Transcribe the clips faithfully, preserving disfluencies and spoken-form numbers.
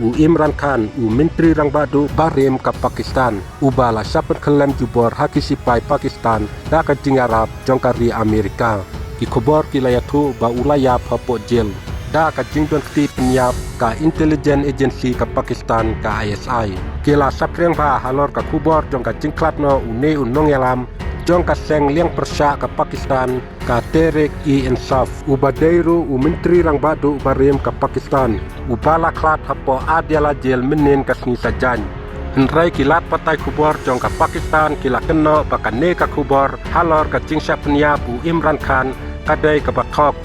U Imran Khan, u Myntri Rangbah Duh barim ka Pakistan, uba la shah pynkhyllem jubor ha ki sipai Pakistan da ka jingïarap jong ka ri Amerika. Ki khubor ki la ïathuh ba u la ïap hapoh jel da ka jingdon kti pynïap ka Intelligence Agency ka Pakistan, ka I S I. Ki la saphriang bha halor ka khubor jong ka jingkhlad noh une u nongïalam jong ka seng liang pyrshah ka Pakistan, ka Tehreek-e-Insaf, uba dei ruh u Myntri Rangbah Duh barim ka Pakistan, uba la khlad hapoh Adiala Jail mynhynnin ka sngi Saitjaiñ. Hynrei ki lad pathai khubor jong ka Pakistan ki la kynnoh ba kane ka khubor halor ka jingshah pynïap u Imran Khan ka dei kaba thok.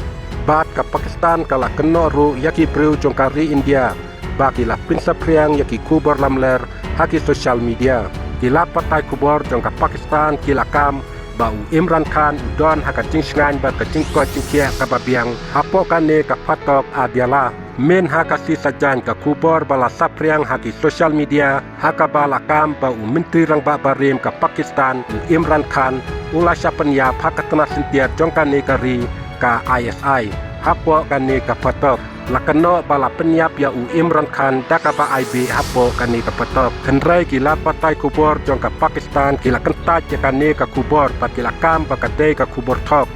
Bad ka Pakistan ka la kynnoh ruh ïa ki briew jong ka ri India ba ki la pynsaphriang ïa ki khubor lamler ha ki social media. Ki lad pathai khubor jong ka Pakistan ki la kam ba u Imran Khan u don ha ka jingshngaiñ bad ka jingkoit jingkhiah kaba biang hapoh kane ka phatok Adiala. Mynha ka sngi Saitjaiñ ka khubor ba la saphriang ha ki social media ha kaba la kam ba u Myntri Rangbah barim ka Pakistan, u Imran Khan, u la shah pynïap ha ka tnat lyntiar jong kane ka ri, ka I S I, hapoh kane ka phatok. La kynnoh ba la pynïap ïa u Imran Khan da kaba ai bih hapoh kane ka phatok. Hynrei ki lad pathai khubor jong ka Pakistan ki la kyntait ïa kane ka khubor bad ki la kam ba ka dei ka khubor thok.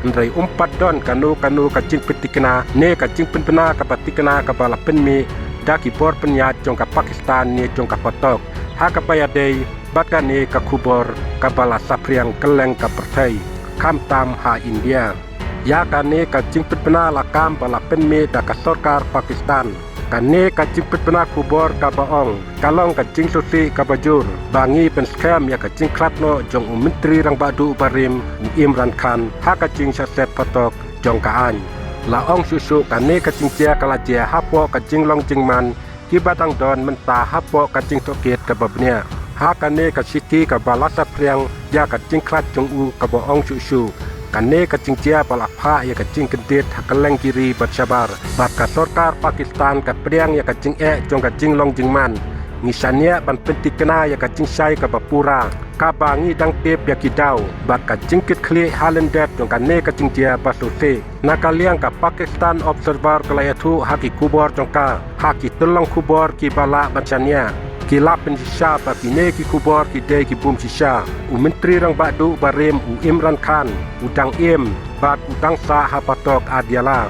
Hynrei um pat don kano kano ka jingpyntikna ne ka jingpynbna kaba tikna kaba la pynmih da ki bor pynïaid jong ka Pakistan ne jong ka phatok ha kaba ïadei bad kane ka khubor kaba la saphriang kylleng ka pyrthei, khamtam ha India. Ïa kane ka jingpynbna la kam ba la pynmih da ka sorkar Pakistan. Kane ka jingpynbna khubor kaba ong ka long ka jingsngewsih kaba jur ba ngi pynskhem ïa ka jingkhlad noh jong u Myntri Rangbah Duh barim u Imran Khan ha ka jingshah set phatok jong ka aiñ. La ong shuh shuh kane ka jingjia ka la jia hapoh ka jinglong jingman kiba dang don mynta hapoh ka jingtohkit kaba bniah. Ha kane ka shithi kaba la saphriang ïa ka jingkhlad jong u kaba ong shuh shuh, kane ka jingjia ba la phah ïa ka jingkyndit ha kylleng ki ri bad shabar. Bad ka sorkar Pakistan ka pdiang ïa ka jingeh jong ka jinglong jingman. Ngi shaniah ban pyntikna ïa ka jingshai kaba pura kaba ngi dang tip ïa ki daw bad ka jingkitkhlieh ha lyndet jong kane ka jingjia ba sngewsih. Na ka liang ka Pakistan Observer ka la ïathuh ha ki khubor jong ka, ha ki tyllong khubor kiba lah ban shaniah, ki la pynshisha ba kine ki khubor ki dei ki bym shisha. U Myntri Rangbah Duh barim u Imran Khan u dang im bad u dang sah ha phatok Adiala.